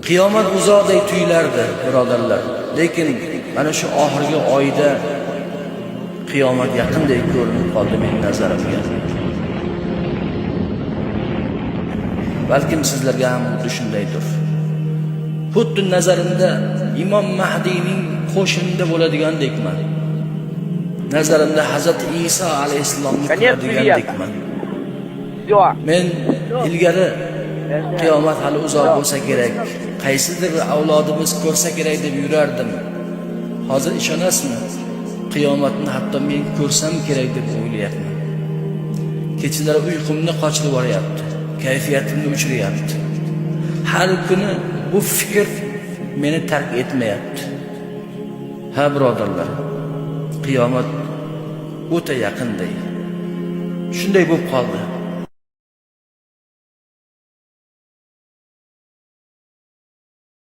Qiyomat uzoqday tuyulardi, birodarlar. Lekin mana shu oxirgi oyda qiyomat yaqinday ko'rinib qoldi mening nazarimga. Balkim sizlarga ham xuddi shundaydir. Xuddi nazarimda Imom Mahdiyning qo'shinida bo'ladigandekman. Nazarimda Hazrat Iso alayhissalomni Конец ko'radigandekman. Все. Men ilgari qiyomat hali uzoq bo'lsa kerak, qaysidir avlodimiz ko'rsa kerak deb yurardim. Hozir ishonasizmi? Qiyomatni hatto men ko'rsam kerak deb o'ylayapman. Kechalari uyqumni qochirib yuboryapti, kayfiyatimni uchiryapti. Har kuni bu fikr meni tark etmayapti. Ha, birodarlar, qiyomat o'ta yaqinday. Shunday bo'lib qoldi.